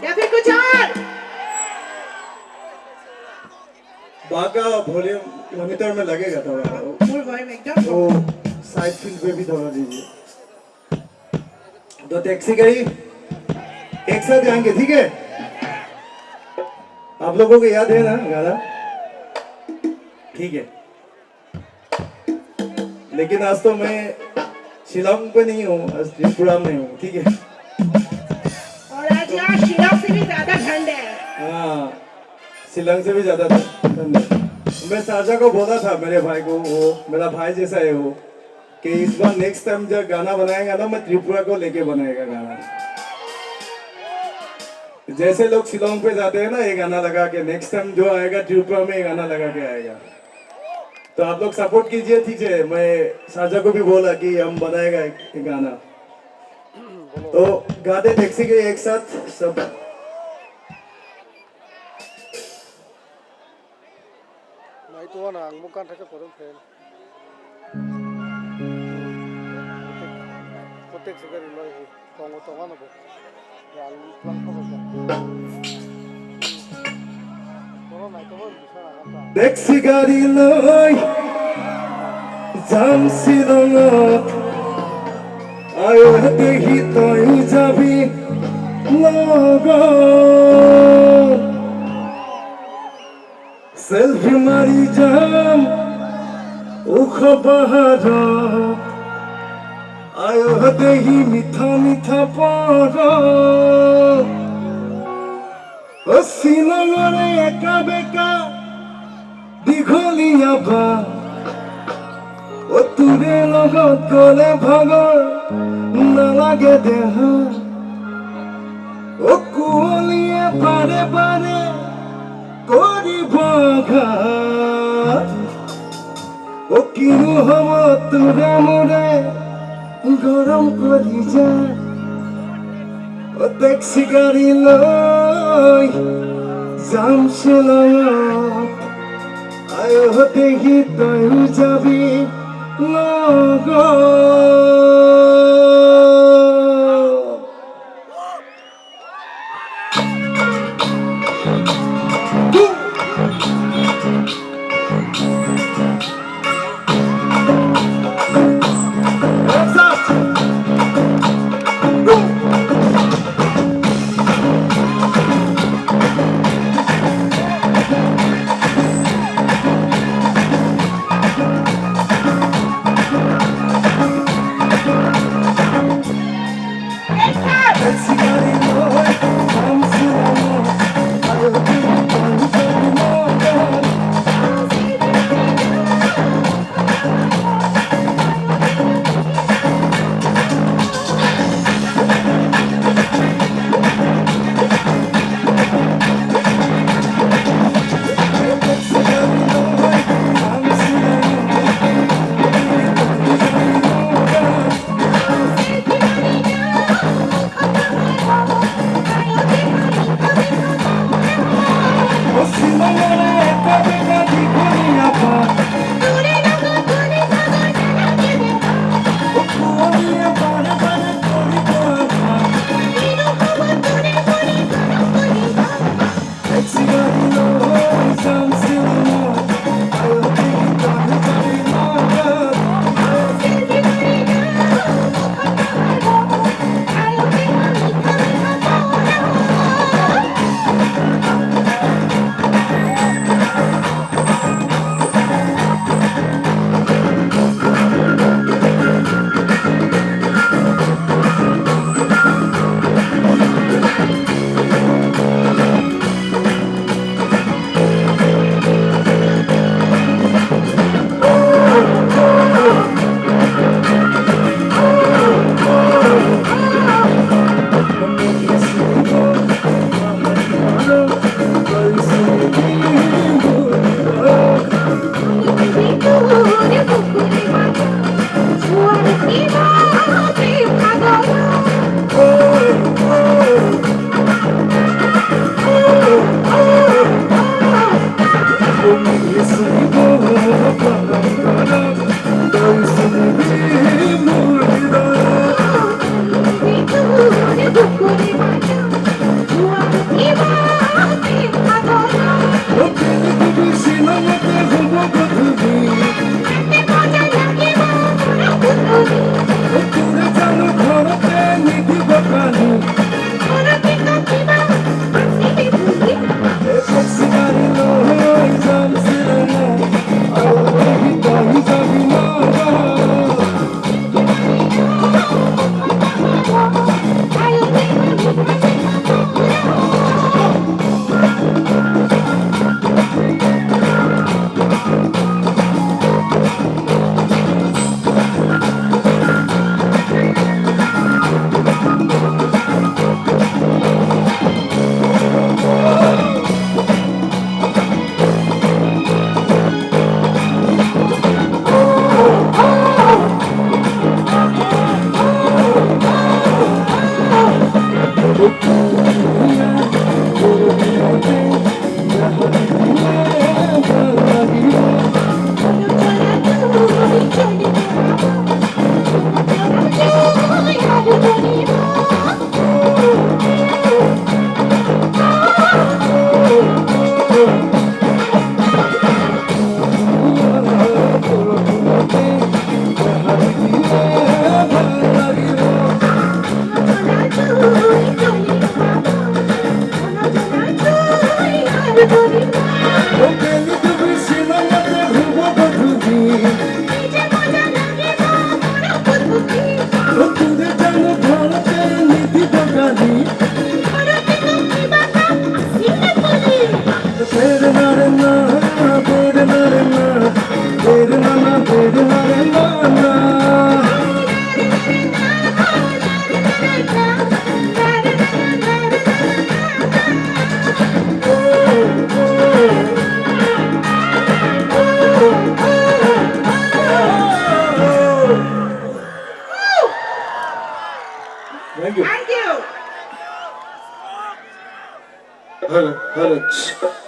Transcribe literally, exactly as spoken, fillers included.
या फिर कुछ और? बाका वॉल्यूम मॉनिटर में लगेगा थोड़ा। फुल वॉल्यूम एकदम। वो साइड फील्ड पे भी थोड़ा दीजिए। तो टैक्सी गई, एक साथ गाएंगे, ठीक है? आप लोगों को याद है ना गाना? ठीक है। लेकिन आज तो मैं शिलोंग पे नहीं हूँ, आज त्रिपुरा में हूँ, ठीक है? और आज यहाँ शिलोंग से भी ज्यादा ठंड है। हाँ, शिलोंग से भी ज्यादा ठंड है। मैं शारजा को बोला था, मेरे भाई को, वो मेरा भाई जैसा है वो, कि इस बार नेक्स्ट टाइम जब गाना बनाएगा ना, मैं त्रिपुरा को लेके बनाएगा गाना। जैसे लोग शिलोंग पे जाते हैं ना, ये गाना लगा के, नेक्स्ट टाइम जो आएगा त्रिपुरा में, ये गाना लगा के आएगा। तो आप लोग सपोर्ट कीजिए, ठीक है? मैं शारजा को भी बोला कि हम बनाएगा एक गाना। तो गाते टैक्सी के एक साथ सब। Mai tuwa na ang mukha thakhe korom phen. Kotek sigari loi hi tongo tongo no bo. Ang plan ko ba. Korom nai to bo bisa na ta. Taxi gari loi jam silongot ayo hate hi toi jabi logot. Selfie mari jam ukha bahara. Ayo dehi mitha mitha poro. O sinangore eka beka digholiya ba. O ture logot gole bhago na lage deha. O kuoliye bare bare kori baga. O kinu homo ture mure gorom kori ja. O taxi gari loi jam selayo. Ayo dehi toi jabi logo. Thank you. Thank you. Hello, hello.